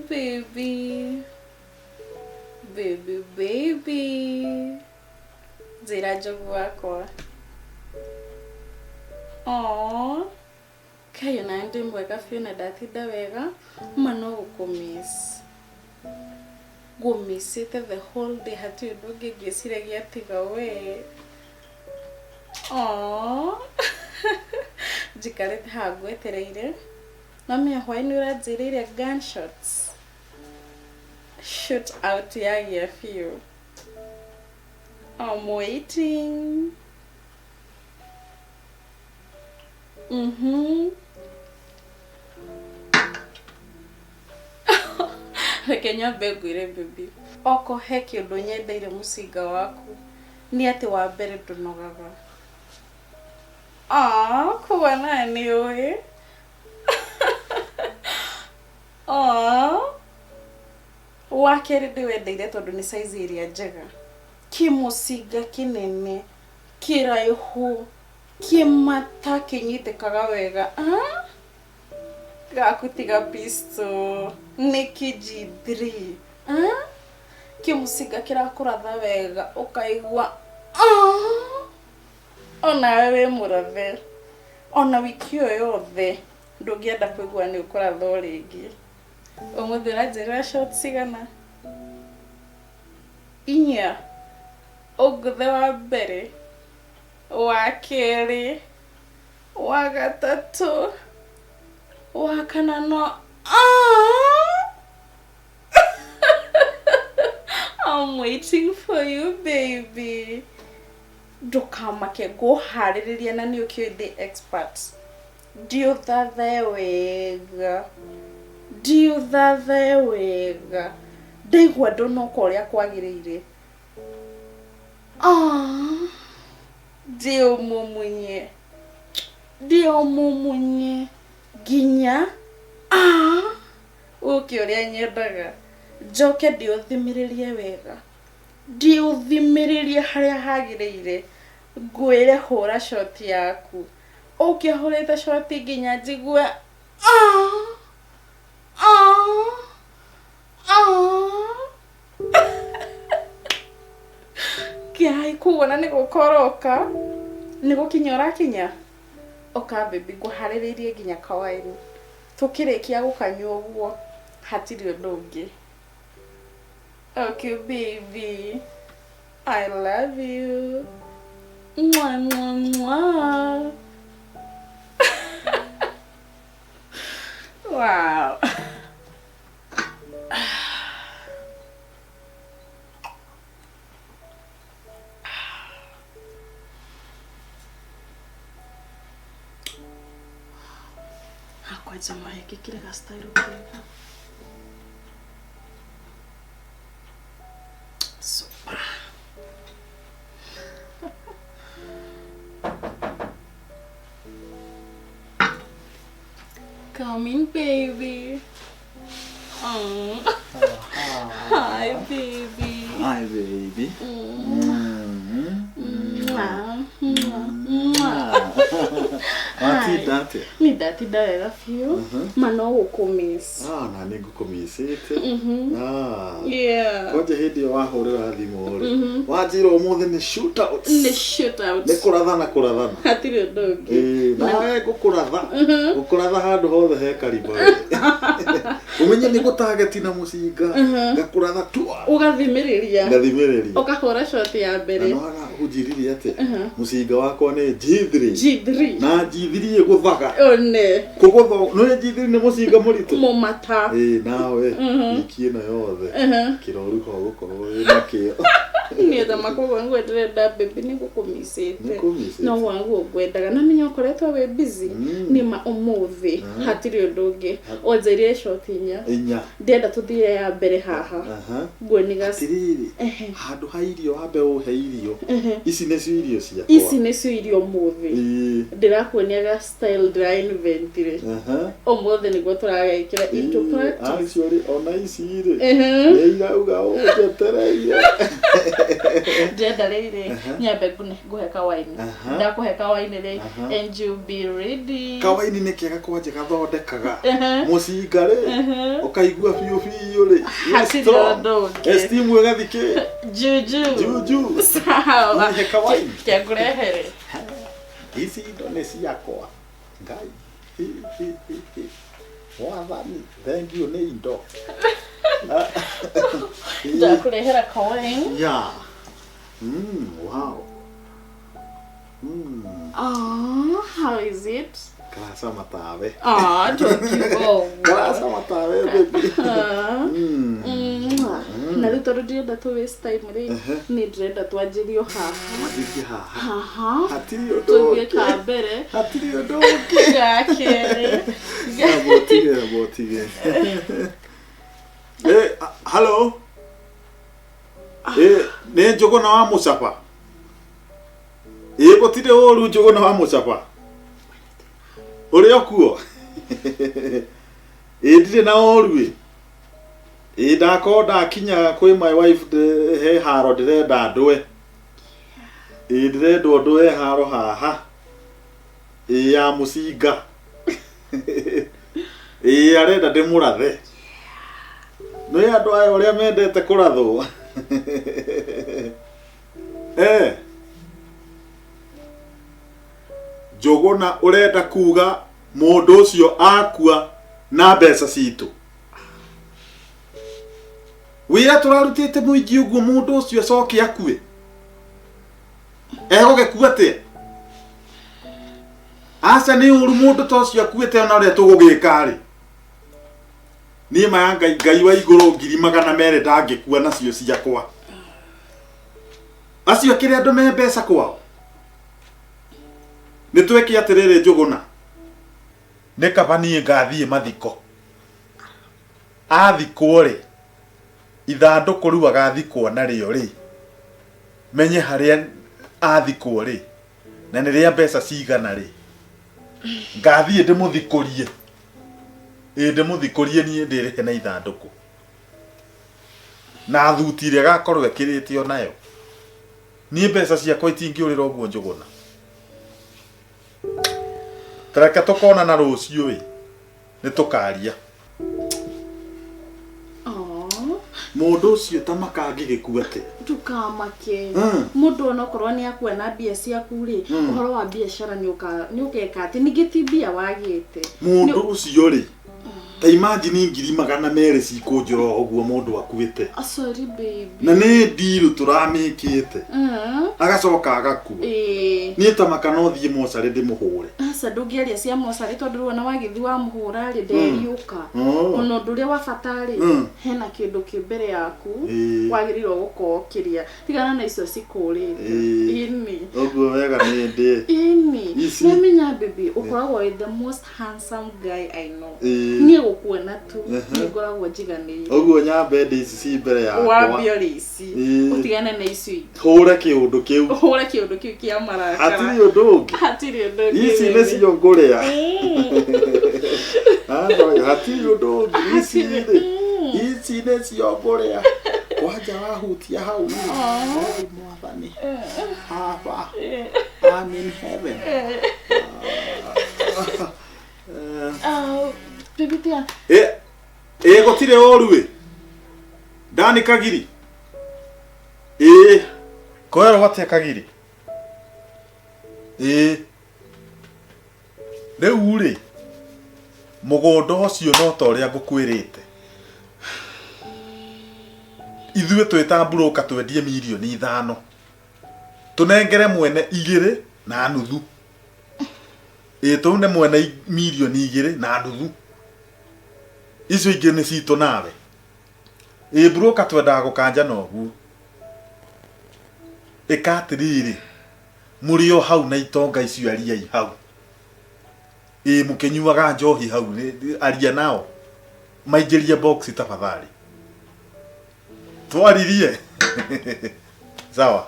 Baby. Baby, baby. Njĩra njogu wakwa. Aww. Kai ona ndĩ mwega biũ na ndatinda wega ma no gũkũmiss. Ngũmissĩte the whole day hatirĩ ũndũ ũngĩ ngĩciragia tiga we. Aww. Njikarĩte haha ngwetereire. Mami hwaĩ-inĩ ũranjĩrĩire gunshots. Shoot out yagĩa biũ. I'm waiting. Reke nyambe ngwĩre baby. Oko he kĩũndũ nyendeire mũcinga waku nĩ atĩ wa mbere ndũnogaga. Aww, koguo nawe nĩ ũĩ. Aww. Wa kerĩ ndĩwendeire tondũ nĩ size ĩrĩa njega. Kĩmũcinga kĩnene, kĩraihu, kĩmata kĩnyitĩkaga wega. Ah? Gaku tiga pistol. Nĩ kĩ G3. Ah? Kĩmũcinga kĩrakũratha wega ũkaigua ah! Onawe wĩ mũrathe. Ona wiki ĩyo yothe ndũngĩenda kũigua nĩ ũkũrathwo rĩngĩ. Ũmũthĩ ũranjĩrĩra shot cigana? Inya. Ũngũthe wa mbere, wa kerĩ, wa gatatũ, wa kana no ah! I'm waiting for you baby. Ndũkamake ngũharĩrĩria na nĩ ũkĩũĩ ndĩ expert. Ndiũthathae wega. Ndiũthathae wega. Ndaigua ndũnoka ũrĩa kwagĩrĩire. Ah, ndĩũmumunye. Ndĩũmumunye nginya ah, ũke ũrĩa nyendaga. Njoke ndĩũthimĩrĩrie wega. Ndĩũthimĩrĩrie harĩa hagĩrĩire. Ngwĩre hũra shot yaku. Ũke ũhũrĩte shot nginya njigue ah, ah, ah. Ngai koguo na nĩ gũka ũroka nĩ gũkinya ũrakinya ũka baby ngũharĩrĩirie nginya kawaini tũkĩrĩkia gũkanyua ũguo hatirĩ ũndũ ũngĩ okay baby I love you mwah, mwah, mwah. Wow. Hakwenja mahĩngĩkire ga style kega. Super. Come in, baby. Oh. Hi, baby. Hi, baby. Mwah, mwah, mwah. Watinda atĩa? Nĩ ndatinda wega biũ ma no gũkũmiss. Ah, na nĩ ngũkũmicĩte. Ah. Yeah. Kwanja hĩndĩ ĩyo wahũrĩra thimũ rĩ, wanjĩra ũmũthĩ nĩ shootouts. Nĩ shootouts. Nĩ kũrathana kũrathana. Hatirĩ ũndũ ũngĩ. Ĩĩ, nawe ngũkũratha. Ngũkũratha handũ hothe he karima we. Ũmenye nĩ gũtageti na mũcinga. Ngakũratha tua. Ũgathimĩrĩria. Ngathimĩrĩria. Ũkahũra shot ya Na mbere. nĩwaga ũnjĩrire atĩa? Mũcinga wakwa nĩ G3. G3. Na G3 ĩgũthaga. One. Kũgũtha, nĩ G3 nĩ mũcinga mũritũ. Mũmata. Ĩĩ nawe wiki ĩno yothe kĩroruha ũgũkorwo wĩna kĩo. Niĩ thama koguo nĩguo ndĩrenda baby nĩ gũkũmicĩte. Nĩngũmicĩte. No waguo ngwendaga na menya ũkoretwo wĩ busy. Nĩ ma ũmũthĩ hatirĩ ũndũ ũngĩ. Wanjĩrire shot inya. Inya. Ndĩrenda tũthiĩ ya mbere haha. Aha. Nguoni ga Atirĩrĩ, handũ ha irio wambe ũhe irio. Ici nĩcio irio ciakwa. Ici nĩcio irio ũmũthĩ. Ĩĩ. Ndĩrakuonia ga style ndĩra inventire. Aha. Ũmũthĩ nĩguo tũragekĩra into Ĩĩ, practice. Actually ona ici rĩ Ehe. nĩ irauga ũnjetereire. Ndĩrenda rĩrĩ nyambe ngũhe kawaini. Aha. Ndakũhe kawaini rĩ, Aha. and you be ready. Kawaini nĩ kega kwanja gathondekaga Ehe. mũcinga rĩ, ũkaigua biũ biũ rĩ. Hatirĩ ũndũ ũngĩ. Esteem ĩgathikĩ Juju. juju. Sawa. Ihe kawaini. Kĩangũrehere. Ici indo nĩ ciakwa. Ngai. Hi, hi, hi, hi. Mwathani, thank you nĩ indo. Ndakũrehera kawaini. Yeah. Wow. Oh, how is it? Karacama tawe. Ah, don't you go. Karacama tawe baby. Na rĩu tondũ ndirenda tũ waste time rĩ, nĩ ndĩrenda twanjĩrio haha. Twanjĩrie haha. Haha. Hatirĩ ũndũ Tũthiĩ ũngĩ. ka mbere. Hatirĩ ũndũ ũngĩ. Ga kerĩ. Botige, botige. Eh, hello. Eh, nĩ Njũgũna wa Mũcaba. Ĩ gũtirĩ ũru Njũgũna wa Mũcaba. Ũrĩ o kuo? Ĩ ndirĩ na ũru ĩ. Ĩ ndakorwo ndakinya kwĩ my wife he haro ndĩrenda ndwe. Ĩ ndĩrendwo ndwe haro haha. Ĩ ya mũcinga. Ĩ arenda ndĩmũrathe. Nĩ andũ aya ũrĩa mendete kũrathwo. Eh. Njũgũna ũrenda kuga mũndũ ũcio akua na mbeca citũ. Wĩra tũrarutĩte mũingĩ ũguo mũndũ ũcio acoke akue. Egũgĩkua atĩa? Aca nĩ ũru mũndũ ta ũcio akuĩte ona ũrĩa tũgũgĩka rĩ. Niĩ ma ya Ngai, Ngai wa igũrũ 200,000 ndangĩkua nacio ciakwa. Acio akĩrĩ andũ me mbeca kwao. Nĩ twĩke atĩrĩrĩ Njũgũna. Nĩ kaba niĩ ngathiĩ mathiko. Athikwo rĩ, ithandũkũ rĩu agathikwo narĩo rĩ, menye harĩa athikwo rĩ, na nĩ rĩa mbeca cigana rĩ, ngathiĩ ndĩmũthikũrie. Ĩ ndĩmũthikũrie niĩ ndĩrĩhe na ithandũkũ. Na thuti ĩrĩa agakorwo ĩkĩrĩte onayo. Niĩ mbeca ciakwa itingĩũrĩra ũguo Njũgũna. Tareke tũkonana rũciũ ĩ, nĩ tũkaria. Oh. Mũndũ ũcio ta makangĩgĩkua atĩa? Ndũkamake. Mũndũ onokorwo nĩ akua na mbia ciaku rĩ, ũhoro wa biacara nĩ ũgeka atĩ ningĩ ti mbia wagĩte. Mũndũ ũcio rĩ, ta imagine 200,000 cikũnjũra ũguo mũndũ akuĩte. Oh, sorry baby. Na nĩ ndiru tũramĩkĩte. Agacoka agakua. Niĩ ta maka no thiĩ mocarĩ ndĩmũhũre. Aca ndũngĩaria cia mocarĩ tondũ rĩu ona wagĩthiĩ wamũhũra rĩ nderiũka. Ona ũndũ ũrĩa wa bata rĩ, hena kĩndũ kĩ mbere yaku wagĩrĩirwo gũkorwo ũkĩrĩa. Tigana na icio cikũrĩte. Ĩni. Ũguo wega nĩ ndĩe. Ĩni. Ici. Nĩũmenya baby, ũkoragwo wĩ the most handsome guy I know. Niĩ gũkuona tu nĩ ngoragwo njiganĩire. Ũguo nyambe ndĩ ici ci mbere yakwa. Wambie ũrĩ ici. Ũtigane na icio ingĩ. Hũre kĩũndũ kĩu. Hũre kĩũndũ kĩu kĩa marakara. Hatirĩ ũndũ ũngĩ. Hatirĩ ũndũ ũngĩ. Ici nĩcio ngũrĩa. Hatirĩ ũndũ ũngĩ. Ici rĩ. Ici nĩcio ngũrĩa. Kwanja wahutia hau. Oi mwathani. Baba. I'm in heaven. Baby dear. Ĩ gũtirĩ ũru ĩ. Ndani Kagiri. Ĩ. Kwerwo atĩa Kagiri? Ĩ. Rĩu rĩ, mũgũnda ũcio no ta ũrĩa ngũkwĩrĩte. Ithuĩ twĩ ta broker twendie 5 mirioni. Tũnengere mwene 2.5. Ĩ tũne mwene 2.5 mirioni. Icio ingĩ nĩ citũ nawe. Ĩ broker twendaga gũkanja na ũguo. Ĩka atĩrĩrĩ, mũrĩ o hau na itonga icio ariai hau. Ĩ mũkĩnyuaga njohi hau, aria nao. Maingĩrie box tafadhali. Twaririe. Sawa.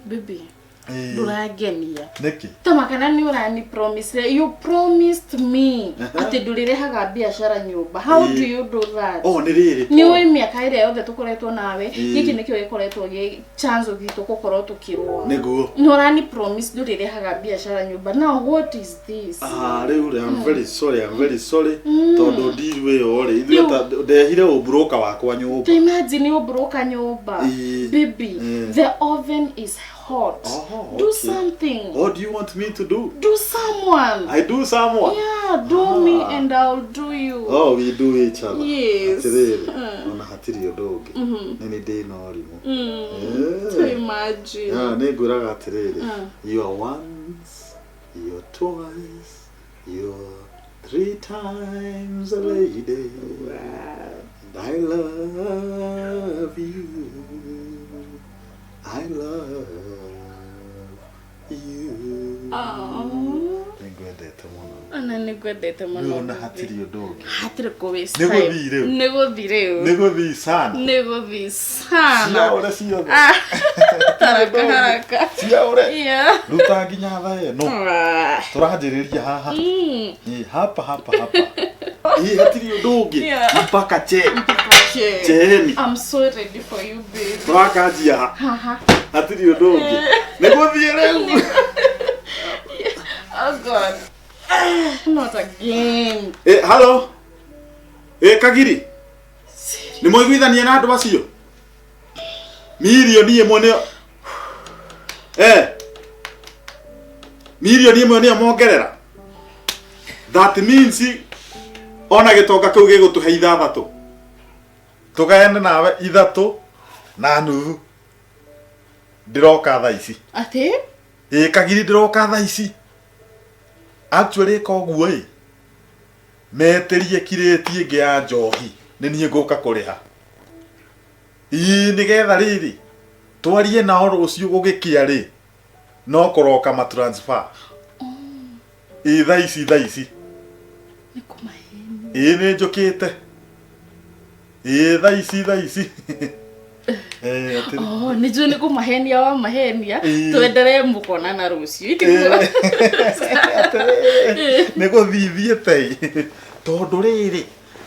Baby. Ĩĩ. Ndũrangenia. Nĩkĩ? Tamakana nĩ ũrani promise, you promised me Aha. atĩ ndũrĩrehaga biacara nyũmba. How Ĩĩ. do you do that? Oh, nĩ rĩrĩ. Nĩ ũĩ mĩaka ĩrĩa yothe tũkoretwo nawe, Ĩĩ. gĩkĩ nĩkĩo gĩkoretwo gĩ chanzo gitũ gũkorwo tũkĩrũa. Nĩguo. Nĩ ũrani promise ndũrĩrehaga biacara nyũmba. Now what is this? Ah, rĩu rĩ, I'm very sorry, I'm very sorry. Tondũ ndiru ĩyo rĩ, ithuĩ Rĩu- ndehire ũmburoka wakwa nyũmba. To imagine ũmbũrũka nyũmba. Ĩĩ. Baby, Ĩĩ. the oven is hot. Oh, Do okay. something. What do you want me to do? Do someone. I do someone. Yeah, do me Ah. and I'll do you. Oh, we do each other. Yes. Atĩrĩrĩ, ona hatirĩ ũndũ ũngĩ. Nĩ nĩ ndĩ na ũrimũ. To Eh. imagine. Yeah, nĩ ngwĩraga atĩrĩrĩ, you are once, you are twice, you are three times a lady. And I love you. I love you. Oh. Nĩ ngwendete mũno. Ona nĩ ngwendete mũno. Rĩu ona hatirĩ ũndũ ũngĩ. Hatirĩ kũ waste Nĩ time. gũthiĩ rĩu. Nĩ gũthiĩ rĩu. Nĩ gũthiĩ sana. Nĩ gũthiĩ sana. Ciaũre ciothe. Ah. Haraka haraka. Ciaũre. Yeah. Ruta nginya thaa ĩno. Ah. Tũranjĩrĩria haha. Mm. Ĩ, hapa hapa hapa. Ĩ, hatirĩ ũndũ ũngĩ. Yeah. Mpaka che. Okay. Cheni. I'm so ready for you, babe. Tũrakanjia ha. Haha. Hatirĩ ũndũ ũngĩ. Nĩ gũthiĩ rĩu. Oh God. Ah, not again. Ĩ, hello. Ĩ, Kagiri. Nĩ mwaiguithania na andũ acio? Mirioni ĩmwe nĩyo. Eh. Mirioni ĩmwe nĩyo mongerera. That means ona gĩtonga kĩu gĩgũtũhe ithathatũ. Tũgayane nawe ithatũ na nuthu. Ndĩroka thaa ici. Ati? Ĩ Kagiri ndĩroka thaa ici. Actually ĩka ũguo ĩ. Metĩrie kirĩti ĩngĩ ya njohi nĩ niĩ ngũka kũrĩha. Ii nĩgetha rĩrĩ twarie nao rũciũ gũgĩkĩa rĩ no kũroka ma transfer. Ĩ thaa ici thaa ici. Nĩ kũmaheni. Ĩ nĩ njũkĩte. Ĩ thaa ici thaa ici. Eh, atĩrĩ. Oh, nĩ njũĩ nĩ kũmahenia wa mahenia. Ĩĩ. Twenderee mũkonana rũciũ. Itiguo. Atĩrĩrĩ, nĩ gũthiĩ thiĩte ĩ. Tondũ rĩrĩ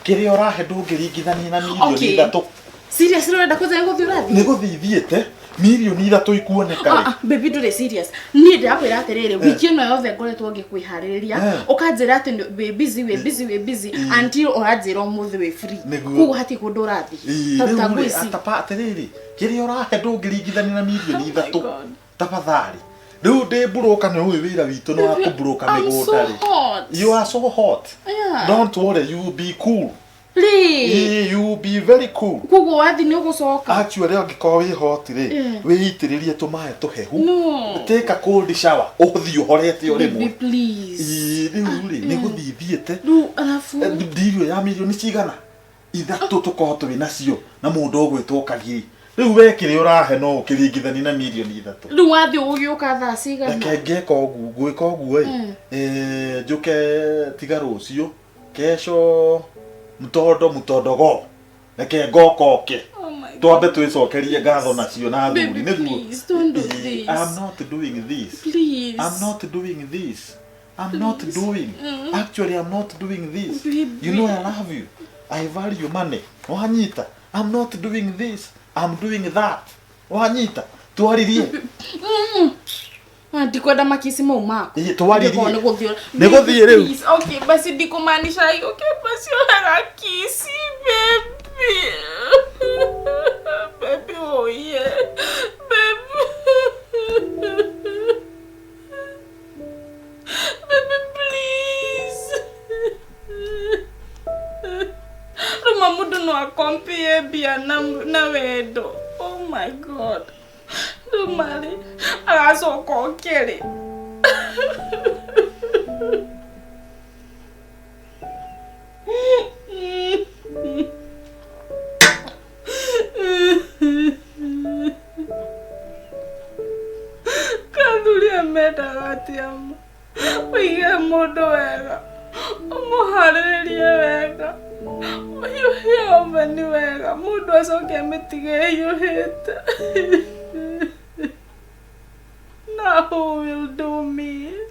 kĩrĩa ũrahe ndũngĩringithania na mirioni Okay. ithatũ. Serious ũrenda kũnjĩra nĩ gũthiĩ ũrathiĩ? Nĩ gũthiĩ thiĩte mirioni ithatũ ikuoneka Ah, rĩ. ah, baby ndũrĩ serious. Niĩ ndĩrakwĩra atĩrĩrĩ, wiki ĩno yothe ngoretwo ngĩkwĩharĩrĩria, Eh. ũkanjĩra atĩ wĩ busy, wĩ busy, wĩ busy until ũranjĩra ũmũthĩ wĩ free. Nĩguo. Koguo hatirĩ kũndũ ũrathiĩ. Ĩĩ, Ta ruta rĩu nguo rĩ, ici. atapa atĩrĩrĩ kĩrĩa ũrahe ndũngĩringithania na mirioni Oh my ithatũ. God. Tafadhali. Rĩu ndĩ mburũka nĩ ũĩ wĩra witũ nĩ wa kũmburũka I'm mĩgũnda so rĩ. hot. You are so hot. Yeah. Don't worry, you will be cool. Rĩ. Ĩĩ, you will be very cool. Koguo wathiĩ nĩ ũgũcoka. Actually angĩkorwo wĩ hot rĩ, Yeah. wĩitĩrĩrie tũmaĩ tũhehu. No. Take a cold shower. Ũthiĩ ũhorete o Baby, rĩmwe. please. Ĩĩ, rĩu rĩ, nĩ gũthiĩ thiĩte. Rĩu arabu Ndirio ya mirioni cigana? Ithatũ tũkorwo twĩ nacio na mũndũ ũgwĩtwo Kagiri. Rĩu we kĩrĩa ũrahe no ũkĩringithanie na mirioni ithatũ. rĩu wathiĩ ũgĩũka thaa cigana? Reke ngeka ũguo, ngwĩka ũguo ĩ. Eh, njũke tiga rũciũ, kesho mtondo mtondogo. Reke ngoka oke. Oh my God. Twambe twĩcokerie ngatho nacio na athuri Baby, nĩguo. please, don't do Ĩĩ, this. I'm not doing this. Please. I'm not doing this. I'm not doing. Actually, I'm not doing this. Baby. You know I love you. I value money. Wanyita. I'm not doing this. I'm doing that. Wanyita. Twaririe. Ah, ndikwenda makisi mau maku. Ĩĩ, twaririe. Nĩ gũthiĩ. Nĩ gũthiĩ rĩu. Please, Okay, basi ndikumaanisha okay, basi oyaga kisi baby. Baby oye. Baby. Baby please. Ruma mundu no akompie mbia na wendo. Oh my God. Ruma rĩ agacoka oke rĩ. Kathuri mendaga atĩa ma? Ũige mũndũ wega, ũmũharĩrĩrie wega, ũhiũhie oveni wega, mũndũ acoke amĩtige ĩhiũhĩte. Now who will do me?